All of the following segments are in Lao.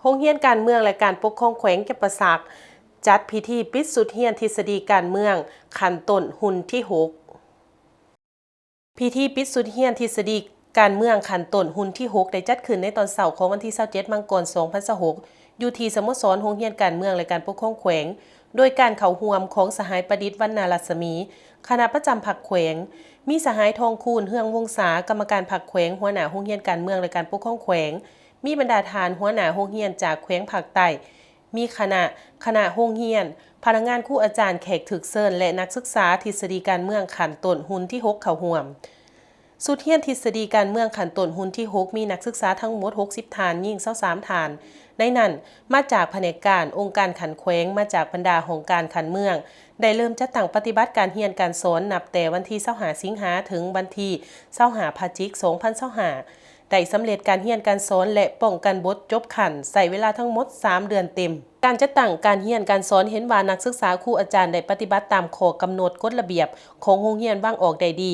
ໂຮງຮຽນການເມືອງ ແລະ ການປົກຄອງແຂວງຈຳປາສັກ ຈັດພິທີປິດຊຸດຮຽນທິດສະດີການເມືອງຂັ້ນຕົ້ນຮຸ່ນທີຫົກ. ພິທີປິດຊຸດຮຽນທິດສະດີການເມືອງຂັ້ນຕົ້ນຮຸ່ນທີຫົກ ໄດ້ຈັດຂຶ້ນໃນຕອນເຊົ້າຂອງວັນທີຊາວເຈັດ ມັງກອນ ສອງພັນຊາວຫົກ ຢູ່ທີ່ສະໂມສອນໂຮງຮຽນການເມືອງ ແລະ ການປົກຄອງແຂວງ ໂດຍການເຂົ້າຮ່ວມຂອງສະຫາຍປະດິດ ວັນນາລັດສະໝີ ຄະນະປະຈຳພັກແຂວງ, ມີສະຫາຍ ທອງຄູນ ເຮືອງວົງສາ ກຳມະການພັກແຂວງ, ຫົວໜ້າໂຮງຮຽນການເມືອງ ແລະ ການປົກຄອງແຂວງ, ມີບັນດາທ່ານຫົວໜ້າໂຮງຮຽນຈາກແຂວງພາກໃຕ້, ມີຄະນະ, ຄະນະໂຮງຮຽນ, ພະນັກງານ, ຄູອາຈານ, ແຂກຖືກເຊີນ ແລະ ນັກສຶກສາທິດສະດີການເມືອງຂັ້ນຕົ້ນຮຸ່ນທີຫົກເຂົ້າຮ່ວມ. ຊຸດຮຽນທິດສະດີການເມືອງຂັ້ນຕົ້ນຮຸ່ນທີຫົກ ມີນັກສຶກສາທັງໝົດຫົກສິບທ່ານ, ຍິງຊາວສາມທ່ານ, ໃນນັ້ນ ມາຈາກພະແນກການ, ອົງການຂັ້ນແຂວງ, ມາຈາກບັນດາຫ້ອງການຂັ້ນເມືອງ, ໄດ້ເລີ່ມຈັດຕັ້ງປະຕິບັດການຮຽນການສອນ ນັບແຕ່ວັນທີຊາວຫ້າ ສິງຫາ ເຖິງວັນທີຊາວຫ້າ ພະຈິກ ສອງພັນຊາວຫ້າ ໄດ້ສຳເລັດການຮຽນການສອນ ແລະ ປ້ອງກັນບົດຈົບຂັ້ນ ໃຊ້ເວລາທັງໝົດສາມເດືອນເຕັມ. ການຈັດຕັ້ງການຮຽນການສອນເຫັນວ່ານັກສຶກສາ, ຄູອາຈານໄດ້ປະຕິບັດຕາມຂໍ້ກຳນົດກົດລະບຽບຂອງໂຮງຮຽນວາງອອກໄດ້ດີ,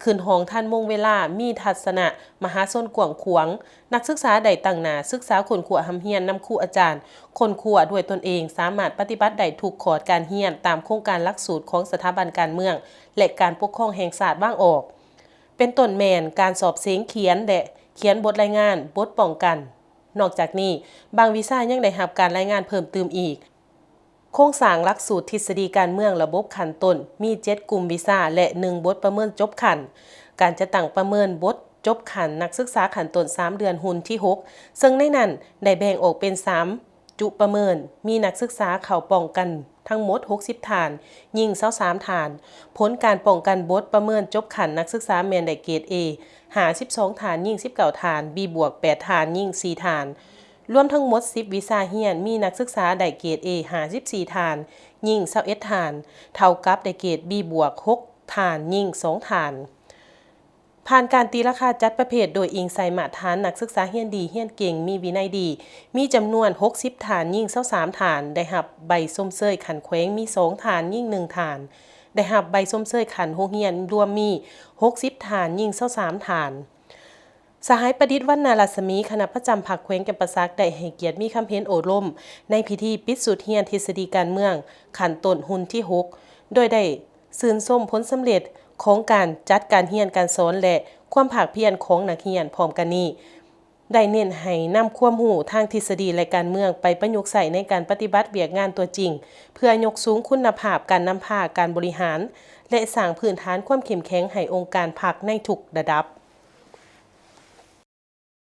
ຂຶ້ນຫ້ອງທັນມົງເວລາ, ມີທັດສະນະມະຫາຊົນກວ້າງຂວາງ, ນັກສຶກສາໄດ້ຕັ້ງໜ້າສຶກສາຄົ້ນຄວ້າຮ່ຳຮຽນນຳຄູອາຈານ, ຄົ້ນຄວ້າດ້ວຍຕົນເອງ, ສາມາດປະຕິບັດໄດ້ທຸກຂອດການຮຽນຕາມໂຄງການຫຼັກສູດຂອງສະຖາບັນການເມືອງ ແລະ ການປົກຄອງແຫ່ງຊາດວາງອອກ, ເປັນຕົ້ນແມ່ນການສອບເສັງຂຽນ ແລະ ຂຽນບົດລາຍງານ, ບົດປ້ອງກັນ. ນອກຈາກນີ້, ບາງວິຊາຍັງໄດ້ຮັບການລາຍງານເພີ່ມຕື່ມອີກ. ໂຄງສ້າງຫຼັກສູດທິດສະດີການເມືອງລະບົບຂັ້ນຕົ້ນ ມີເຈັດກຸ່ມວິຊາ ແລະ ໜຶ່ງບົດປະເມີນຈົບຂັ້ນ. ການຈັດຕັ້ງປະເມີນບົດຈົບຂັ້ນນັກສຶກສາຂັ້ນຕົ້ນສາມເດືອນຮຸ່ນທີຫົກ ເຊິ່ງໃນນັ້ນໄດ້ແບ່ງອອກເປັນສາມຈຸປະເມີນ, ມີນັກສຶກສາເຂົ້າປ້ອງກັນທັງໝົດຫົກສິບທ່ານ, ຍິງຊາວສາມທ່ານ. ຜົນການປ້ອງກັນບົດປະເມີນຈົບຂັ້ນນັກສຶກສາແມ່ນໄດ້ເກຣດ A ຫ້າສິບສອງທ່ານ, ຍິງສິບເກົ້າທ່ານ, B ບວກ ແປດທ່ານ, ຍິງສີ່ທ່ານ. ລວມທັງໝົດສິບວິຊາຮຽນ ມີນັກສຶກສາໄດ້ເກຣດ A ຫ້າສິບສີ່ທ່ານ, ຍິງຊາວເອັດທ່ານ, ເທົ່າກັບໄດ້ເກຣດ B ບວກ ຫົກທ່ານ, ຍິງສອງທ່ານ. ຜ່ານການຕີລາຄາຈັດປະເພດໂດຍອີງໃສ່ມາດຖານນັກສຶກສາຮຽນດີ, ຮຽນເກັ່ງ, ມີວິໄນດີ, ມີຈຳນວນຫົກສິບທ່ານ, ຍິງຊາວສາມທ່ານ, ໄດ້ຮັບໃບຊົມເຊີຍຂັ້ນແຂວງມີສອງທ່ານ, ຍິງໜຶ່ງທ່ານ, ໄດ້ຮັບໃບຊົມເຊີຍຂັ້ນໂຮງຮຽນລວມມີຫົກສິບທ່ານ, ຍິງຊາວສາມທ່ານ. ສະຫາຍປະດິດ ວັນນາລັດສະໝີ ຄະນະປະຈຳພັກແຂວງຈຳປາສັກ ໄດ້ໃຫ້ກຽດມີຄຳເຫັນໂອ້ລົມໃນພິທີປິດຊຸດຮຽນທິດສະດີການເມືອງຂັ້ນຕົ້ນຮຸ່ນທີຫົກ ໂດຍໄດ້ຊື່ນຊົມຜົນສຳເລັດຂອງການຈັດການຮຽນການສອນ ແລະ ຄວາມພາກພຽນຂອງນັກຮຽນ. ພ້ອມກັນນີ້, ໄດ້ເນັ້ນໃຫ້ນຳຄວາມຮູ້ທາງທິດສະດີ ແລະ ການເມືອງໄປປະຍຸກໃຊ້ໃນການປະຕິບັດວຽກງານຕົວຈິງ ເພື່ອຍົກສູງຄຸນນະພາບການນຳພາ, ການບໍລິຫານ ແລະ ສ້າງພື້ນຖານຄວາມເຂັ້ມແຂງໃຫ້ອົງການພັກໃນທຸກລະດັບ.